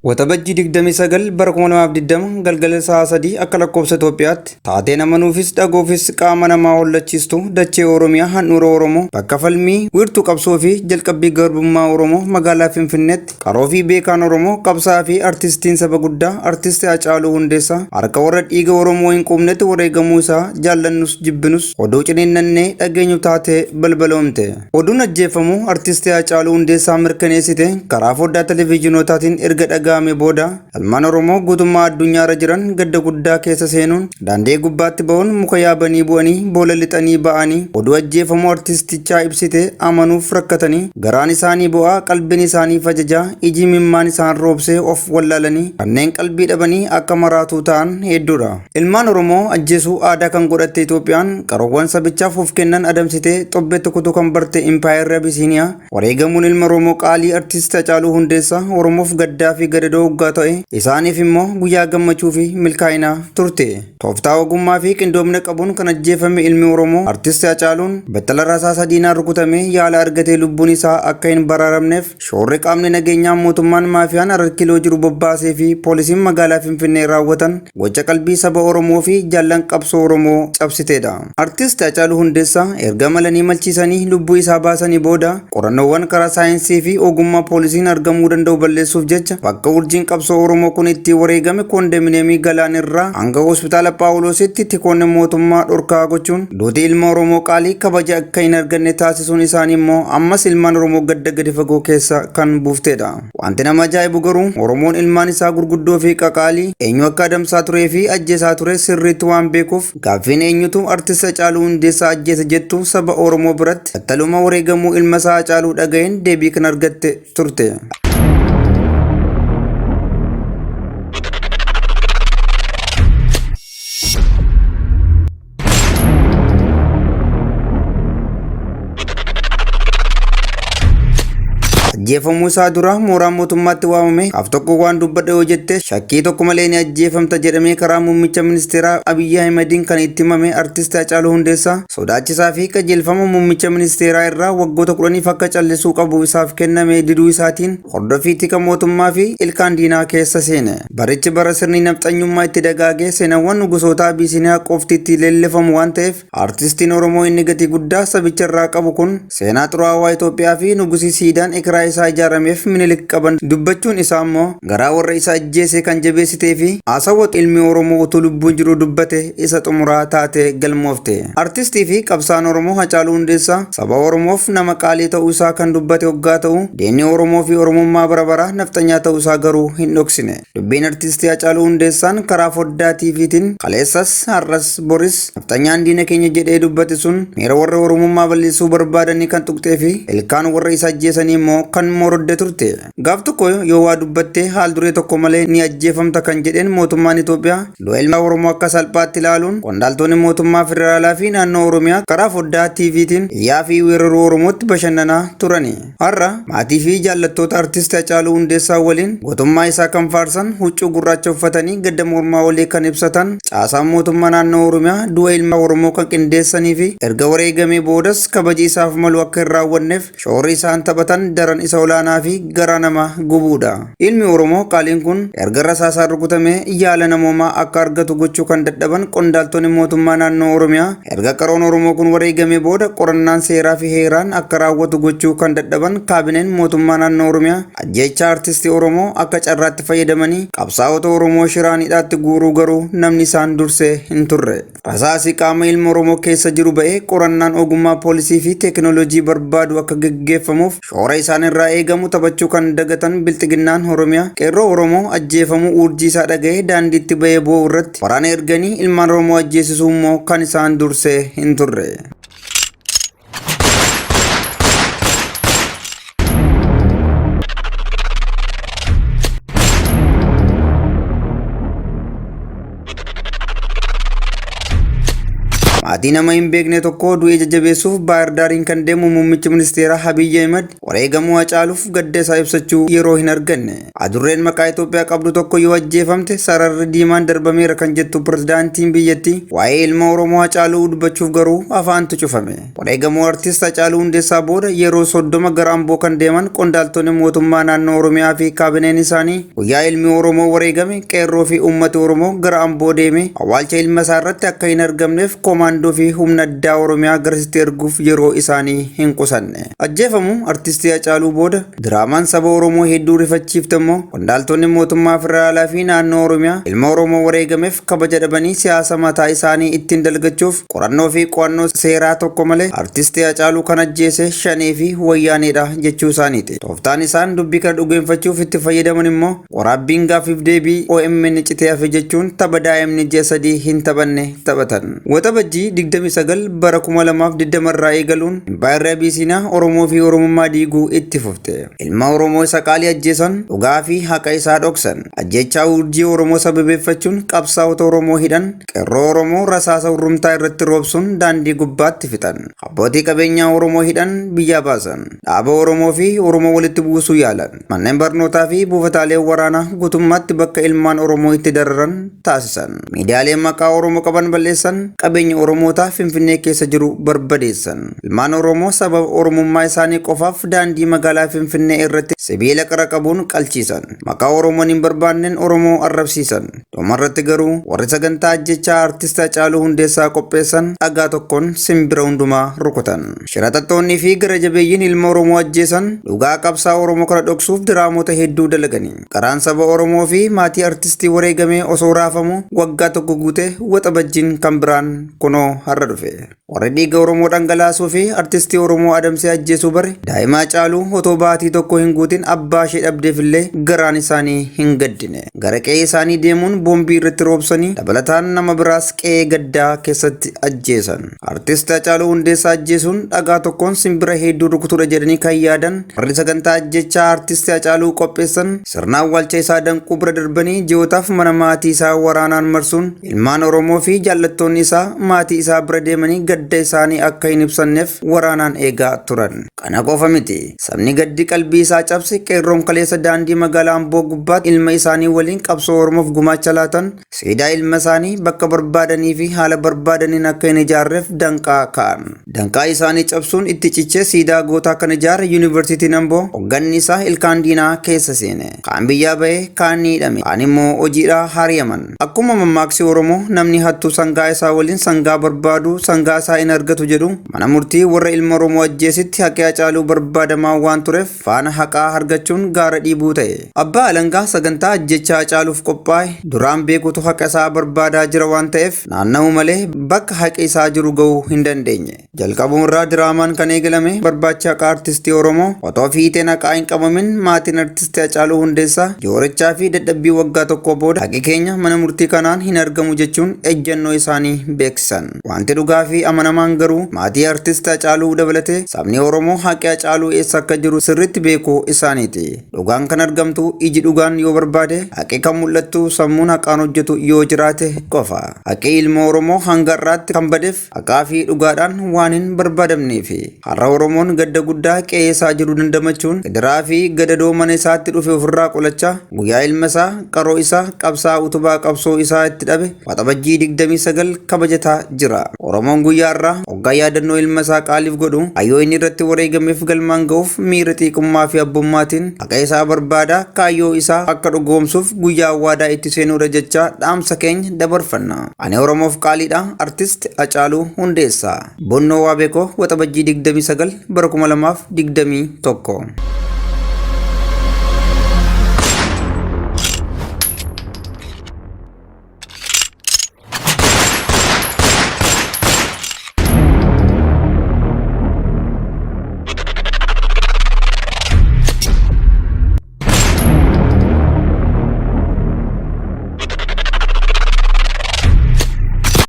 Waxabajjii 29 bara 2020 galgala sa'a 3 akka lakkoofsa Itoophiyaatti taateen amanuufis dhagoofis qaama namaa hollachiistu dachee Oromiyaa handhuura Oromoo bakka falmii wiirtuu qabsoo fi jalqabbii garbummaa Oromoo magaalaa Finfinneetti qaroo fi beekaan Oromoo qabsaa'aa fi artistiin saba guddaa artisti Hacaaluu Hundeessaa harka warra dhiiga Oromoo hin quubnetti wareegamuu isaa jaallannus jibbinus oduu ciniinnannee dhageenyu taatee balbaloomte. Oduun ajjeefamuu Artisti Haacaaluu Hundeessaa mirkaneessite karaa foddaa televiizhinootaatiin erga dhaga'ame booda ilmaan Oromoo guutummaa addunyaarra jiran gadda guddaa keessa seenuun daandii gubbaatti ba'uun muka yaabanii bu'anii boola lixanii ba'anii oduu ajjeefamuu artistichaa ibsite amanuuf rakkatanii garaan isaanii bo'aa qalbiin isaanii fajajaa iji imimmaan isaan roobsee of wallaalanii kanneen qalbii dhabanii akka maraatuu ta'an hedduudha. Ilmaan Oromoo ajjeesuu aadaa kan godhatte Itoophiyaan qaroowwan sabichaaf of kennan adamsitee xobbeetti kutuu kan barte Impaayerri Abisiiniyaa wareegamuun ilma Oromoo qaalii Artist Hacaaluu Hundeessaa Oromoof gaddaa fi gadadoo hoggaa ta'e isaaniif immoo guyyaa gammachuu fi milkaa'inaa turte. Tooftaa ogummaa fi qindoomina qabuun kan ajjeefame ilmi Oromoo Artist Hacaaluun battala rasaasa diinaan rukutamee yaala argatee lubbuun isaa akka hin baraaramneef Shoorri qaamni nageenyaa mootummaan maafiyaan Arat Kiiloo jiru bobbaasee fi poolisiin magaalaa Finfinnee raawwatan gocha qalbii saba Oromoo fi jaallan qabsoo Oromoo cabsiteedha. Artist Hacaaluu Hundeessaa erga malanii malchiisanii lubbuu isaa baasanii booda qorannoowwan karaa saayinsii fi ogummaa poolisiin argamuu danda'u balleessuuf jecha bakka urjiin qabsoo Oromoo kun itti wareegame koondominiyeemii Galaan irraa hanga hospitaala Phaawuloositti tikoonni mootummaa dhorkaa gochuun Duuti ilma Oromoo qaalii kabaja akka hin arganne taasisuun isaanii immoo ammas ilmaan Oromoo gadda gadi fagoo keessa kan buufteedha. Wanti nama ajaa'ibu garuu Oromoon ilmaan isaa gurguddoo fi qaqaalii eenyu akka adamsaa turee fi ajjeesaa ture sirriitti waan beekuuf gaaffiin eenyutu artist Hacaaluu Hundeessaa ajjeese jettu saba Oromoo biratti battaluma wareegamuu ilma isaa Hacaaluu dhaga'een deebii kan argatte turte. Ajjeefamuu isaa dura mooraa mootummaatti waamame af tokko waan dubbadhe yoo jette shakkii tokko malee ni ajjeefamta jedhamee karaa muummicha ministeeraa Abiyyi Ahimadiin kan itti himame artist Hacaaluu Hundeessaa sodaachisaa fi qajeelfama muummicha ministeeraa irraa waggoota kudhaniif akka callisuu qabu isaaf kenname diduu isaatiin hordoffii tika mootummaa fi ilkaan diinaa keessa seene. Barichi bara sirni nafxanyummaa itti dagaagee seenawwan nugusoota Abiisiniyaa qofti itti leellifamu waan ta'eef artistiin Oromoo inni gatii guddaa sabicha irraa qabu kun seenaa xuraawaa Itoophiyaa fi nugusii siidaan ekeraa isaa ijaarameef Minilik qaban dubbachuun isaa immoo garaa warra isa ajjeese kan jabeessitee fi haasawa ilmi Oromoo utuu lubbuun jiru dubbate isa xumuraa taate galmoofte. Artistii fi qabsaan Oromoo Hacaaluu Hundeessaa saba Oromoof nama qaalii ta'uu isaa kan dubbate hoggaa ta'u Diinni Oromoo fi Oromummaa bara baraa nafxanyaa ta'uu isaa garuu hin dhoksine. Dubbiin Artiistii Hacaaluu Hundeessaan karaa foddaa TVtiin kaleessas har'as boris nafxanyaan diina keenya jedhee dubbate sun miira warra Oromummaa balleessuu barbaadanii kan tuqxee fi ilkaan warra isa ajjeesanii immoo kan morodde turte. Gaaf tokko yoo waa dubbattee haal duree tokko malee ni ajjeefamta kan jedheen mootummaan Itoophiyaa du'a ilma Oromoo akka salphaatti ilaaluun qondaaltonni mootummaa federaalaa fi naannoo Oromiyaa karaa foddaa TVtiin iyyaa fi weeraruu Oromootti bashannanaa turani. Har'a maatii fi jaallattoota Artist Hacaaluu Hundeessaa waliin gootummaa isaa kan faarsan huccuu gurraacha uffatanii gadda mormaa olii kan ibsatan caasaan mootummaa naannoo Oromiyaa du'a ilma Oromoo kan qindeessanii fi erga wareegamee boodas kabaji isaaf malu akka hin raawwanneef shoorri isaan taphatan daran isa olaanaa fi garaa nama gubuudha. Ilmi Oromoo qaaliin kun erga rasaasaan rukutamee yaala namoomaa akka argatu gochuu kan dadhaban qondaaltonni mootummaa naannoo Oromiyaa erga qaroon Oromoo kun wareegamee booda qorannaan seeraa fi heeraan akka raawwatu gochuu kan dadhaban kaabineen mootummaa naannoo Oromiyaa ajjeechaa artistii Oromoo akka carraatti fayyadamanii qabsaa'ota Oromoo shiraan hidhaatti guuruu garuu namni isaan dursee hin turre. Rasaasi qaama ilma Oromoo keessa jiru ba'ee qorannaan ogummaa poolisii fi teekinooloojii barbaadu akka geggeeffamuuf shoora isaan irraa eegamu taphachuu kan dagatan Bilxiginnaan Oromiyaa qeerroo Oromoo ajjeefamuu urjii isaa dhaga'ee daandiitti ba'ee boo'u irratti waraana erganii ilmaan Oromoo ajjeesisuu immoo kan isaan dursee hin turre. Maatii Maatii nama hin beekne tokko du'ee jajjabeessuuf Baahir Daariin kan deemu muummichi ministeeraa Abiy Ahimad wareegamuu Hacaaluuf gadda isaa ibsachuu yeroo hin arganne. Adurreen maqaa Itoophiyaa qabdu tokko yoo ajjeefamte sararri diimaan darbameera kan jettu pirezidaantiin biyyattii waa'ee ilma Oromoo Hacaaluu dubbachuuf garuu afaantu cufame. Wareegamuu artist Hacaaluu Hundeessaa booda yeroo 30 gara Amboo kan deeman qondaaltonni mootummaa naannoo Oromiyaa fi kaabineen isaanii guyyaa ilmi Oromoo wareegame qeerroo fi uummati Oromoo gara Amboo deeme awwaalcha ilma isaa irratti akka hin argamneef koomaandoo fi humna addaa Oromiyaa garasitti erguuf yeroo isaanii hin qusanne. Ajjeefamuu artistii Hacaaluu booda diraamaan saba Oromoo hedduu rifachiifte immoo qondaaltonni mootummaa federaalaa fi naannoo Oromiyaa ilma Oromoo wareegameef kabaja dhabanii siyaasa mataa isaanii ittiin dalgachuuf qorannoo fi qo'annoo seeraa tokko malee artistii Hacaaluu kan ajjeese Shanee fi Wayyaaneedha jechuu isaaniiti. Tooftaan isaan dubbii kana dhugeeffachuuf itti fayyadaman immoo waraabbiin gaaffiif deebii OMN citee hafe jechuun tapha daa'imni ji'a 3 hin taphanne taphatan. Waxabajjii 29 bara 2020 irraa eegaluun Impaayerri Abiisiinaa Oromoo fi Oromummaa diiguu itti fufte. Ilma Oromoo isa qaalii ajjeesan, dhugaa fi haqa isaa dhoksan. Ajjeechaa urjii Oromoo sababeeffachuun qabsaa'ota Oromoo hidhan, qeerroo Oromoo rasaasa hurrumtaa irratti roobsuun daandii gubbaatti fixan. Abbootii qabeenyaa Oromoo hidhan, biyyaa baasan. Dhaaba Oromoo fi Oromoo walitti buusuu yaalan. Manneen barnootaa fi buufataalee waraanaa guutummaatti bakka ilmaan Oromoo itti dararan taasisan. Miidiyaalee maqaa Oromoo qaban balleessan, qabeenya Oromootaa Finfinnee keessa jiru barbadeessan. Ilmaan Oromoo sababa Oromummaa isaanii qofaaf daandii magaalaa Finfinnee irratti sibiila qara qabuun qalchiisan. Maqaa Oromoon hin barbaanneen Oromoo arrabsiisan. Dhumarratti garuu warri sagantaa ajjechaa artist Hacaaluu Hundeessaa qopheessan dhagaa tokkoon simbira hundumaa rukutan. Shiraxaxxoonnii fi gara jabeeyyiin ilma Oromoo ajjeesan dhugaa qabsaa Oromoo kana dhoksuuf diraamota hedduu dalagani. Qaraan saba Oromoo fi maatii artistii wareegamee osoo raafamu waggaa tokko guute Waxabajjiin kan biraan kunoo har'a dhufe. Warri dhiiga Oromoo dhangalaasuu fi artistii Oromoo adamsee ajjeesuu bare daa'ima Hacaaluu otoo baatii tokko hin guutin abbaa ishee dhabdeef illee garaan isaanii hin gaddine. Gara qe'ee isaanii deemuun boombii irratti roobsanii dabalataan nama biraas qe'ee gaddaa keessatti ajjeesan. Artist Hacaaluu Hundeessaa ajjeesuun dhagaa tokkoon simbira hedduu rukutuudha jedhanii kan yaadan warri sagantaa ajjechaa artist Hacaaluu qopheessan sirna awwaalcha isaa danquu bira darbanii ji'ootaaf mana maatii isaa waraanaan marsuun Ilmaan Oromoo fi jaallattoonni isaa maatii isaa bira deemanii gadda isaanii akka hin ibsanneef waraanaan eegaa turan. Kana qofa miti. Sabni gaddi qalbii isaa cabse qeerroon kaleessa daandii magaalaa Amboo gubbaatti ilma isaanii waliin qabsoo Oromoof gumaacha laatan siidaa ilma isaanii bakka barbaadanii fi haala barbaadaniin akka hin ijaarreef danqaa ka'an. Danqaa isaanii cabsuun itti cichee siidaa gootaa kan ijaare Yuunivarsiitiin Amboo hogganni isaa ilkaan diinaa keessa seene. Kaan biyyaa ba'e, kaan ni hidhame, kaan immoo hojiidhaa hari'aman. Akkuma mammaaksi Oromoo namni hattuu sangaa isaa waliin sangaa barbaadu sangaa isaa hin argatu jedhu, mana murtii warra ilma Oromoo ajjeesitti haqi Hacaaluu barbaadamaa waan tureef faana haqaa argachuun gaara dhiibuu ta'e. Abbaa alangaa sagantaa ajjeechaa Hacaaluuf qophaa'e duraan beekutu haqa isaa barbaadaa jira waan ta'eef naanna'uu malee bakka haqi isaa jiru ga'uu hin dandeenye. Jalqabuma irraa diraamaan kan eegalame barbaacha haqaa artistii Oromoo otoo fiixeen haqaa hin qabamin maatiin artistii Hacaaluu Hundeessaa joorichaa fi dadhabbii waggaa tokkoo booda haqi keenya mana murtii kanaan hin argamu jechuun ejjennoo isaanii beeksisan. Wanti dhugaa fi amanamaan garuu maatii artist Hacaaluu dabalatee sabni Oromoo haqi Hacaaluu eessa akka jiru sirriitti beekuu isaaniiti. Dhugaan kan argamtu iji dhugaan yoo barbaade, haqi kan mul'attu sammuun haqaan hojjetu yoo jiraate qofa. Haqi ilma Oromoo hanga har'aatti kan badeef haqaa fi dhugaadhaan waan hin barbaadamneefi. Har'a Oromoon gadda guddaa qe'ee isaa jiru dandamachuun gidiraa fi gadadoo mana isaatti dhufe ofirraa qolachaa guyyaa ilma isaa, qaroo isaa, qabsaa'aa utubaa qabsoo isaa itti dhabe Waxabajjii 29 kabajataa jira. Oromoon guyyaa har'aa hoggaa yaadannoo ilma isaa qaaliif godhu kaayyoo inni irratti wareegameef galmaan ga'uuf miira xiiqummaa fi abbummaatiin haqa isaa barbaadaa kaayyoo isaa akka dhugoomsuuf guyyaa waadaa itti seenuudha jechaa dhaamsa keenya dabarfanna. Ani Oromoof qaaliidha. Artist Hacaaluu Hundeessaa. Bonnoo Waabekoo Waxabajjii 29 bara 2021.